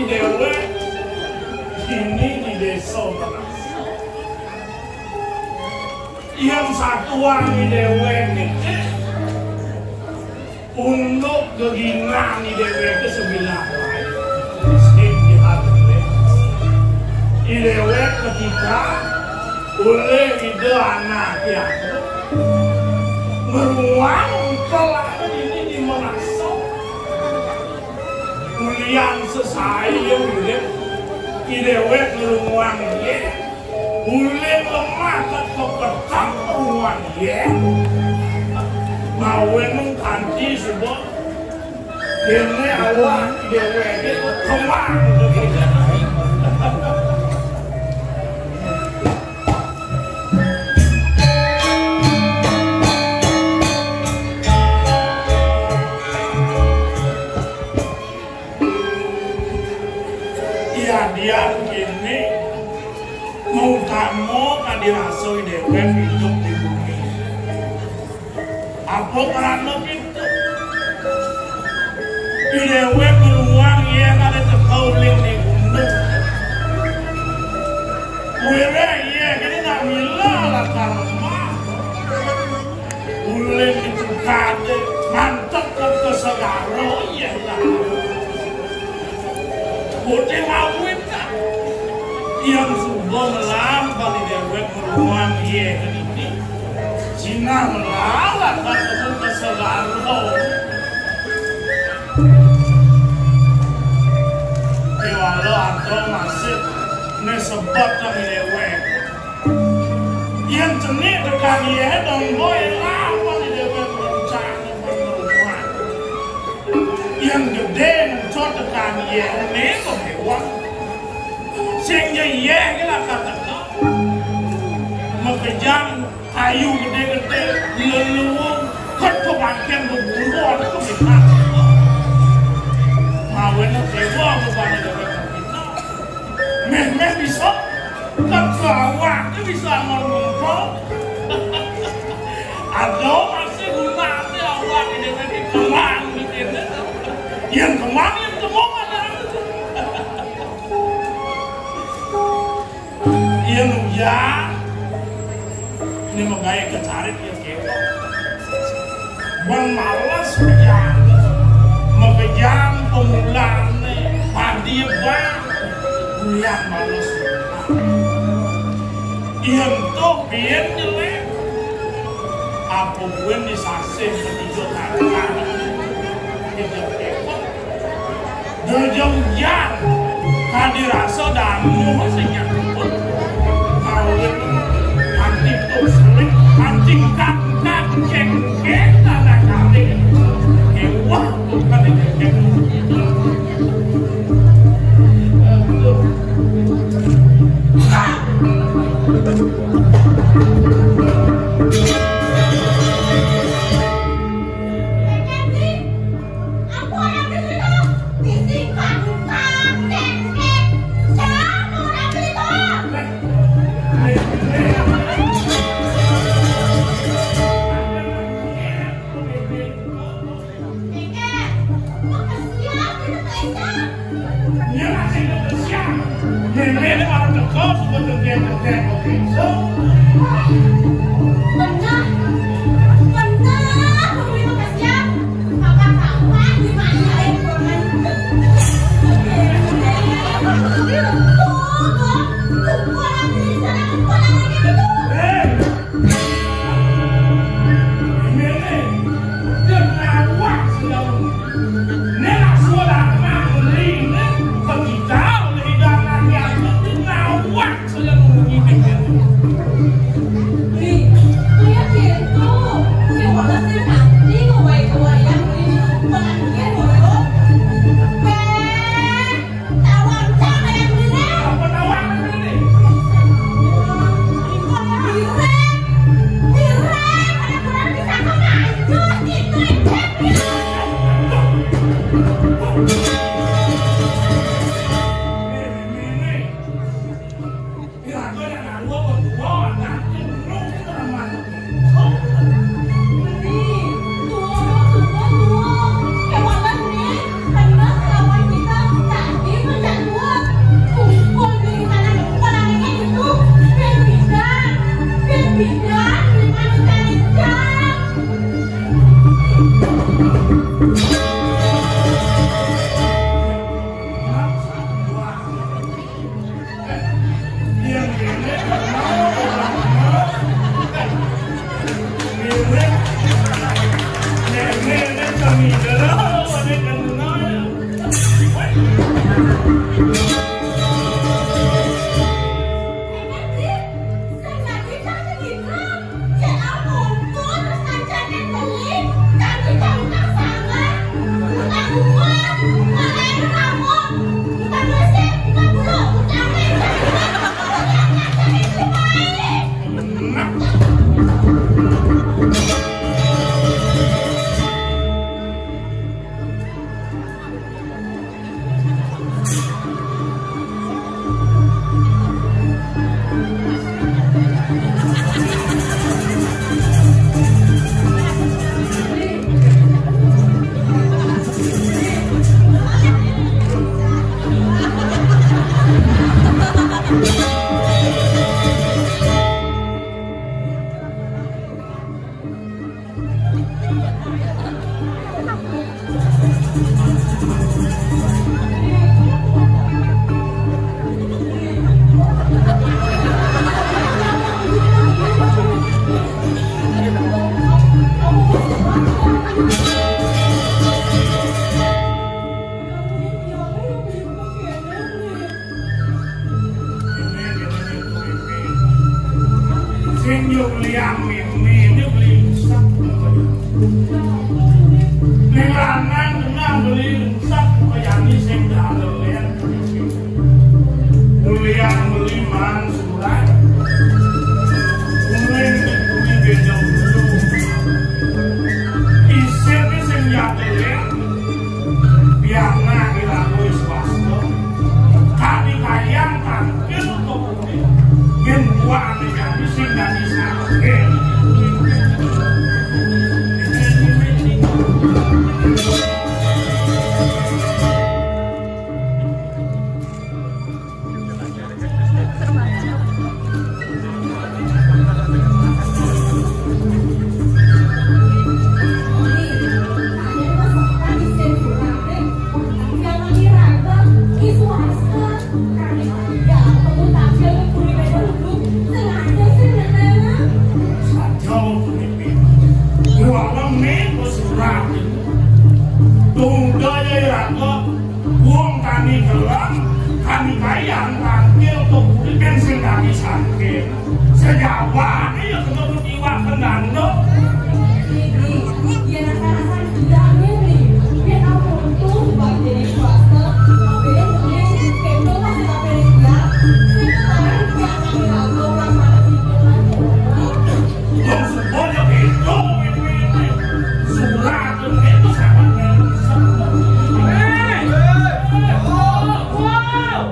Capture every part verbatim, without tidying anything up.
Déwék dini di désa Menas. Yén satuan déwék iki unduk geginan déwék sebelah lain. Sing dihadir. Déwék ketika oleh ida anak yang meruang kelak ini di Menas. Ulian sesai ya urip, i déwék ngrunguang yé. Uling lemah ket pepetang ngrunguang yé. Mawin kanti suba. Déné awak i déwék kemang. Yadian kéné, mautama kadi rasa i déwék idup di bumi. Apa krana kéto? I déwék ngruang yé kadi teka uling di gunung. Wiréh yé kéné nak mila lakar lemah. Uling ditukadé mantep ka segara, yé lah. Boté mawit, kan? Yén suba melah bani déwék ngruang yé niki. Sinah melah lakar temu ka segara. Kéwala ento masih né sebet kami déwék. Yén cenik tekan yé dong boy lawan déwék rencana pembunuhan. Yén gedé ngentot tekan yé né pemewang. Sing yé yé kila kata kau. Makejang kayu gedé-gedé leluung ket pebangkén beburuan itu kita. Mawin dewa bebani déwék kita. Méh-méh bisa, kan awak bisa ngomong. Ada masih guna ada awak ini, ini kemang di sini. Yang kemang, yang kemang ada. Yang ujar, ini menggawe kecarit ya. Bang males ujar. Makejang pemulane padi bang. Bulan males. Yen to bien jelek. Apa buin disasih ketiga kali. Kita kepot. Dojong jan, kadi rasa damu sing nyangkut. Kawin anti tuslik, anti kangkang, cengkeh, tanah kambing. Ewah, bukan cengkeh. Ulian mimi ini beli rusak. Ning lanang kena beli rusak, kayane sing dalem. Ulian beli man surat. Uling dikuli bejong dulu. Isin sing jatelin. Biar nak dilalui swasta. Kami kayang tampil ke publik. Yen buah ning kami sing dadi sangke. Saja wong pemimpin. Kuwi ning wis ora. Tunggal ya, Ratu. Wong kami gelem, kami kayang tampil to publik sing kami sangke. Sejawane ya kena iwak kendando. Yen rasa-rasan tidak ngene, yen aku untung bak jadi swasta, tapi yen kendo masih tak pilih dia, sekarang dia akan dilakukan pada hitungan. Wong semuanya itu, surat itu sama. Hei! Wow!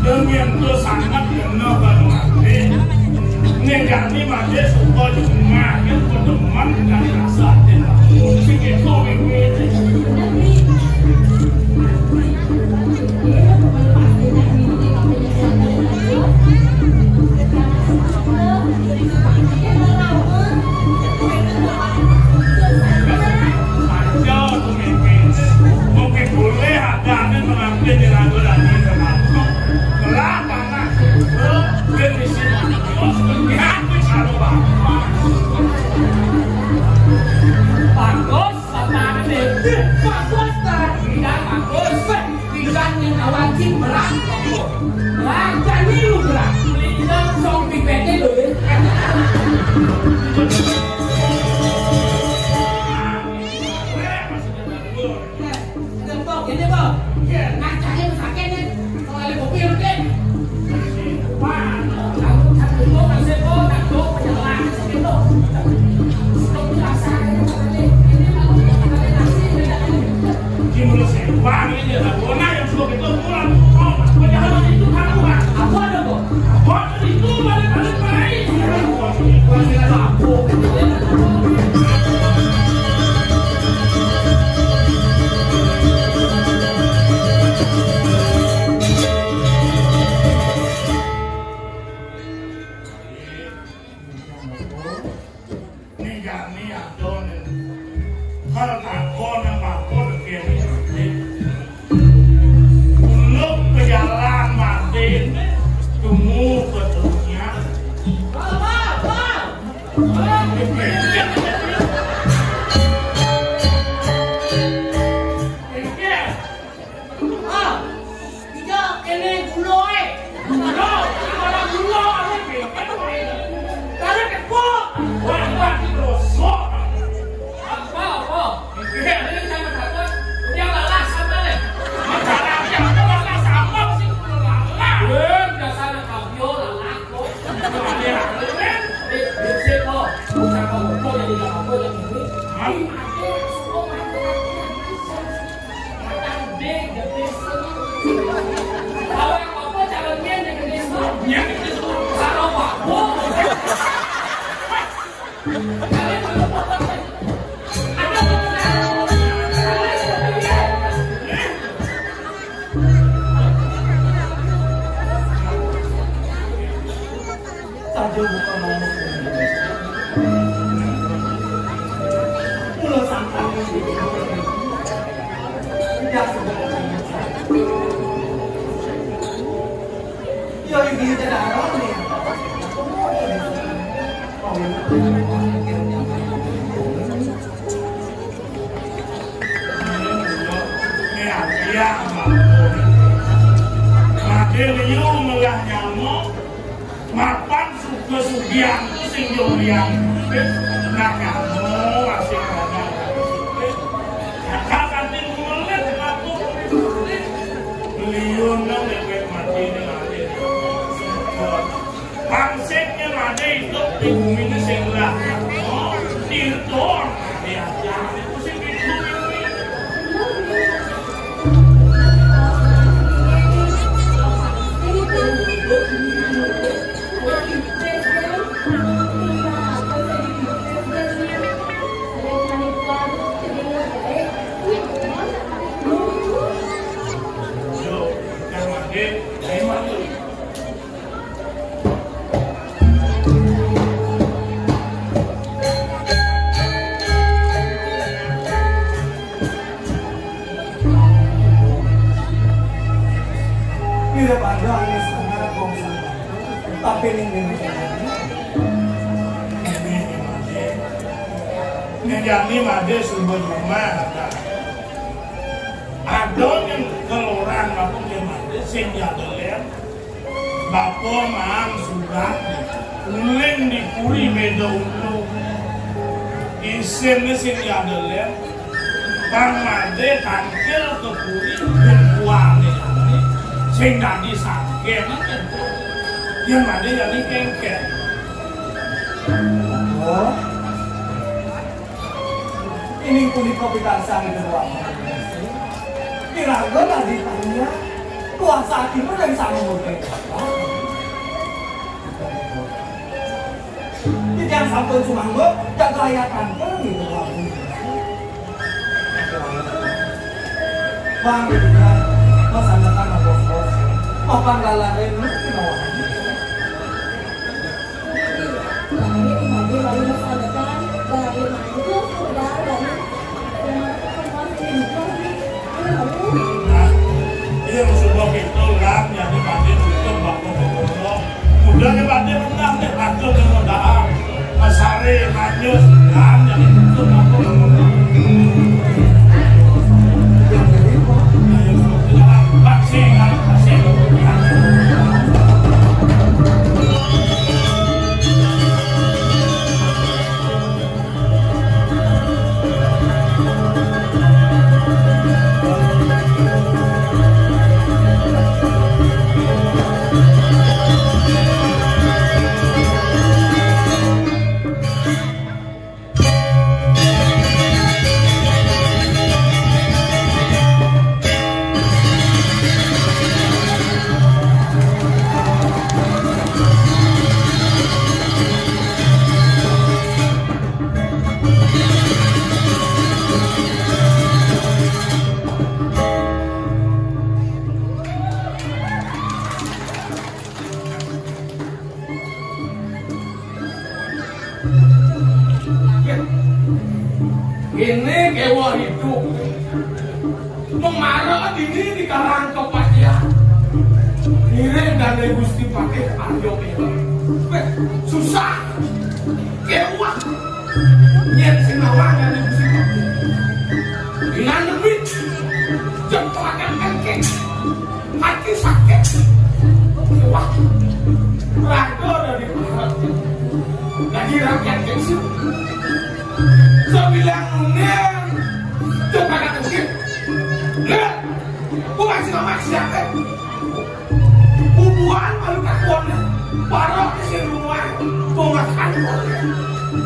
Demian tuh sangat benar banget. Nek gak nih masih suka cuma yang berteman dengan rasa hati. Musik itu, ini. Bagus, Bapak Ade. Bagus, Kak. Tidak bagus. Pisan ning awak sing berat. Lah, jani lu berat. Beli langsung pipetnya dulu. Ini, Bang. Ngacangnya sakit nih. Kalau ada kopi, lu, Dek. Madé liu melah nyama, mapan suka sugihan tu sing jolian. Nah, nyama asing rana. Nah, kanti melet aku. Liu nang lewat mati ni lagi. Pangsiknya madé idup di bumi ini sing lah. Oh, tirta. Ya, ya, itu sing itu. Yo, yang madé, dari mana? Mirip aja ané sangar kong sangar. Tapi ning dene. Ning jani madé sumber rumah. Ada yang keluaran apa yang madé sing jaga lem. Bapa maan surat, uling di puri beda ulu. Isinné sing diadelin, Bang Madé tangkil ke puri, ben kuané ati, sing dadi sagén. Yén Madé dadi kéngkén. Oh. Inggih punika pitarsani kedua. Iraga tadi tanya, kuasa atimu dari sana murka. Titiang sampun sumangga, jaga ayatan pun gitu. Bang, masandekan bos-bos. Mapan lalare nu kinawan. Iya, suba kita lan, jadi Madé tutup bako bako. Udah deh, Madé menang deh, bako dengan dahar. Masare, manyus, lan, jadi tutup bako bako. Ayo, suba kita lan, paksing, lan, paksing. Ini kéweh idup. Memara dini di karang kepatihan. Ngiring dan Gusti Patih Arya Mela. Wéh, susah. Kéweh. Yén sing nawang dari Gusti Patih. Dengan demi jempolan kéngkén. Hati sakit. Kéweh. Raga dari Lagi rakyat kecil. Sebilang menit. Coba kata kecil. Lihat. Bukan si mamak siapa? Bubuhan malu kakuan. Parok di sini rumah. Bunga kakuan.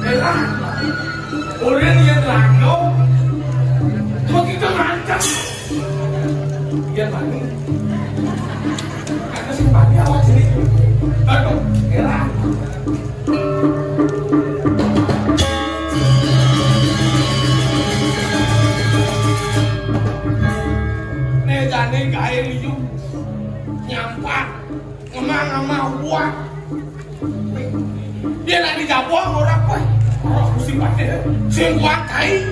Elah. Orang yang raga. Begitu ngancam. Iya, Pak. Kata si Pak, awak sini. Aduh, heran. Né jani gaé liu. Nyampat. Ngemah-ngemah buah. Yén nak dijabong ora kowe. Ora mesti pakai. Sing kuat kai.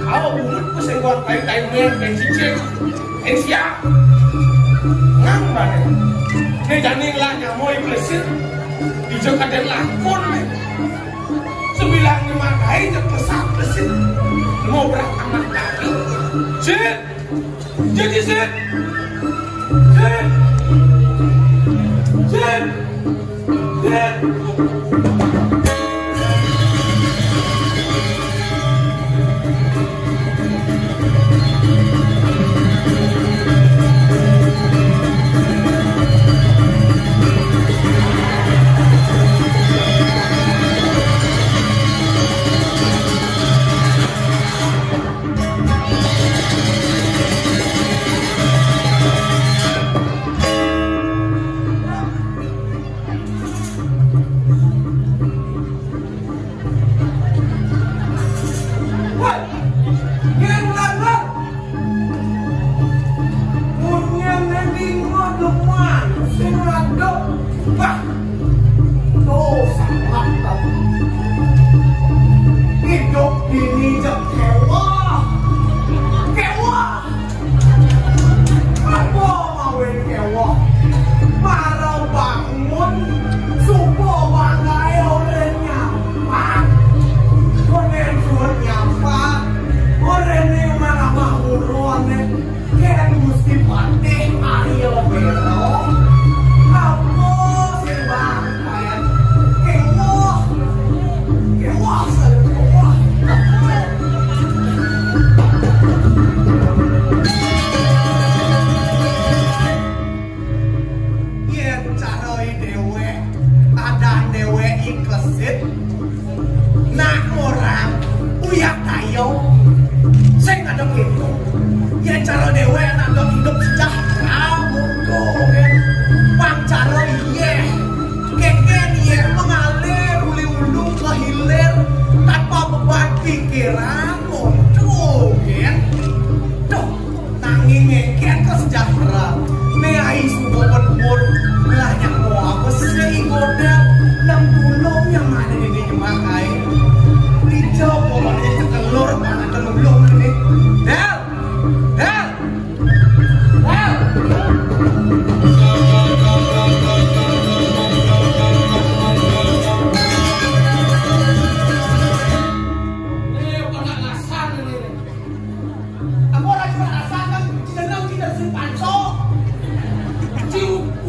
Kalau bungut ku sing kuat kai, kai men, kai cicing. Kai siap. Ngang bane. Né jani lah nyamoi klesit. Ijo kadén lakon. Sebilang ngemah kai jek klesak klesit. Ngobrak amat kaki. Cit. Jadi, Sir. Sir. Sir. Sir. Woi, nyén langgar. Munyen ning ngono demen sing ngadep. Bah. Tuh, sangat tau. Hidup ini jek kewah. Kewah. Apa mawin kewah? Marang bangun, subuh bangkai orang nyampat. Konen suruh nyampat. Orang ini mana mah urone. Ken Gusti Patih Arya Wira. Apa sing bangkai? Kewah. Kewah, kewah. Yén cara dhéwék, adan dhéwék iki klesit, nak orang uyah tayo, sing ada pintu. Yén cara dhéwék nak hidup sejahtera, mudah, kan? Pang cara iyéh, kékén iyéh mengalir uli ulu ke hilir tanpa beban pikiran, mudah, kan? Duh, nanging ngéngkén ka sejahtera. Né ai suba pun, lah nyang mau apa sih igoda? Nang tulung nyang mana ini nyemak ai? Dijawab polonnya cekelur, mana telulung ini? Del! Del! Del! Ini bukan alasan ini. Aku ora cuma rasakan jeneng kita sing panco. Ci,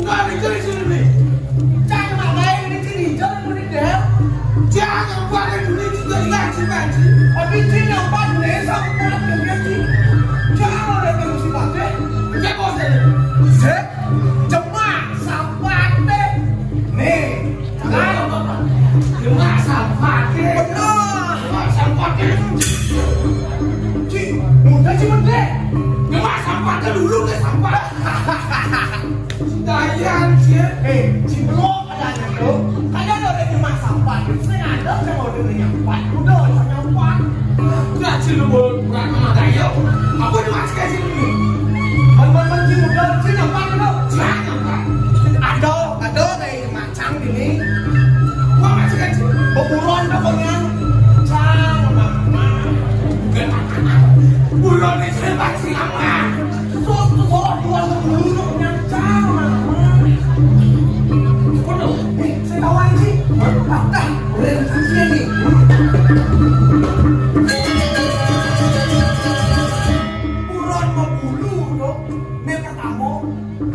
udah ada jadi sini nih. Cak, kenapa ini sini? Jangan menit deh. Jangan pada dunia juga ngaji ngaji. Tapi ci nampak nih sama orang dunia ci. Jangan ada yang mesti pakai. Dia mau saya. Set. Jemak sampate. Nih, kan? Jemak sampate. Bener. Jemak sampate. Ci, muda ci mendek. Jemak sampate dulu ke sampah. Dayan, ci. Eh, ci belum ada nih, tuh. Kan ada orang jemak sampah. Saya ada, saya mau dengar nyampat. Udah, saya nyampat. Udah, ci lu boleh kurang sama Dayo. Apa nih, Mas, kayak sini? Ban-ban, ban, ci, udah, ci, nyampat, udah. Ci, nyampat. Aduh, aduh, kayak macam ini. Gua masih kecil. Beburon pokoknya. Cang, mama. Bukan makanan. Buron itu pasti lama. Tuh, tuh, bawa dua ke dulu, nyang cang, mama. Waduh, eh, saya tahu aja sih. Patah, udah kasihan nih. Buron mau bulu, dok. Ini pertama,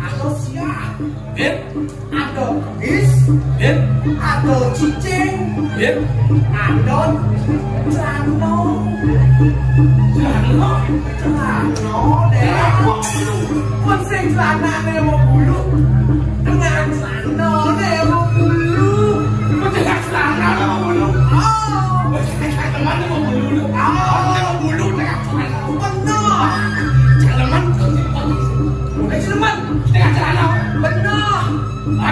atau siap. Dit, ada bis, dit, ada cicing, dit, ada celana. Celana? Celana, deh. Apa lu? Pun sing celana nih mau bulu. Dengan celana nih mau bulu. Pun dengan celana nih mau bulu. Oh. Pun sing celana nih mau bulu. Oh. Mau bulu dengan celana. Bener. Celana. Bukan celana. Dengan celana. Bener.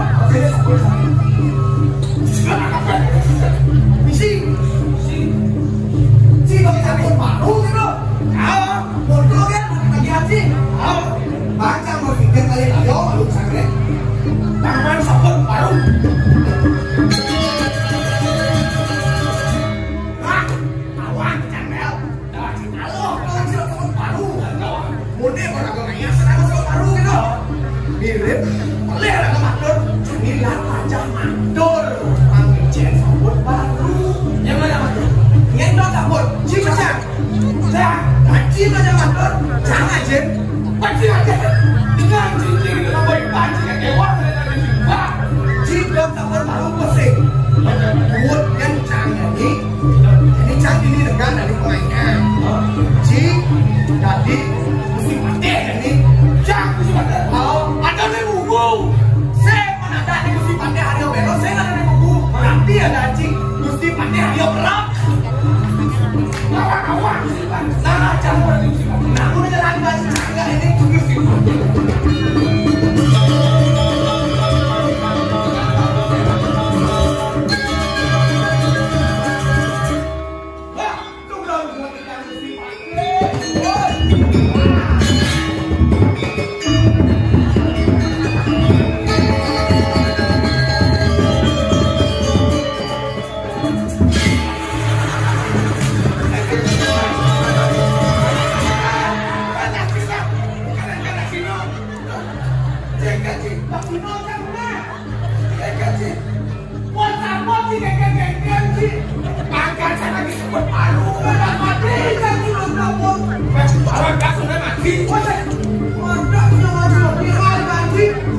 Oke, oke. Misi. Misi. Cing, bagi sabun baru gitu. Ah, bodoh kan, lagi haji. Ah, baca mau pikir kali ayo, malu sangre. Tangan sabun baru. Ah, awan, cangkel. Halo, kalau sila teman baru, halo. Mune orang kau nanya, senang sila baru gitu. Mirip, pelih ada matur, camilan aja matur. Pangijen sabun baru. Yang mana matur? Ngendot sabun, si macam. Dah, haji aja matur, jangan jen. Pasti aja. Dengan cincin itu nambahin panci yang kewan, ada di sini. Wah, cinta sabun baru pesing. Buat kencang jadi. Jadi cang ini dengan dari pemainnya. Ji, jadi mesti mati ini. Cang mesti mati. Oh, ada di buku. Saya mana ada di mesti mati hari yang beres. Saya ada di buku. Berarti ada Ji mesti mati hari yang berat. Lawan awak mesti mati. Nah, cang berarti mesti mati. Nah, aku udah jalan baca.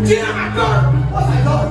Jina Makor. What's my God?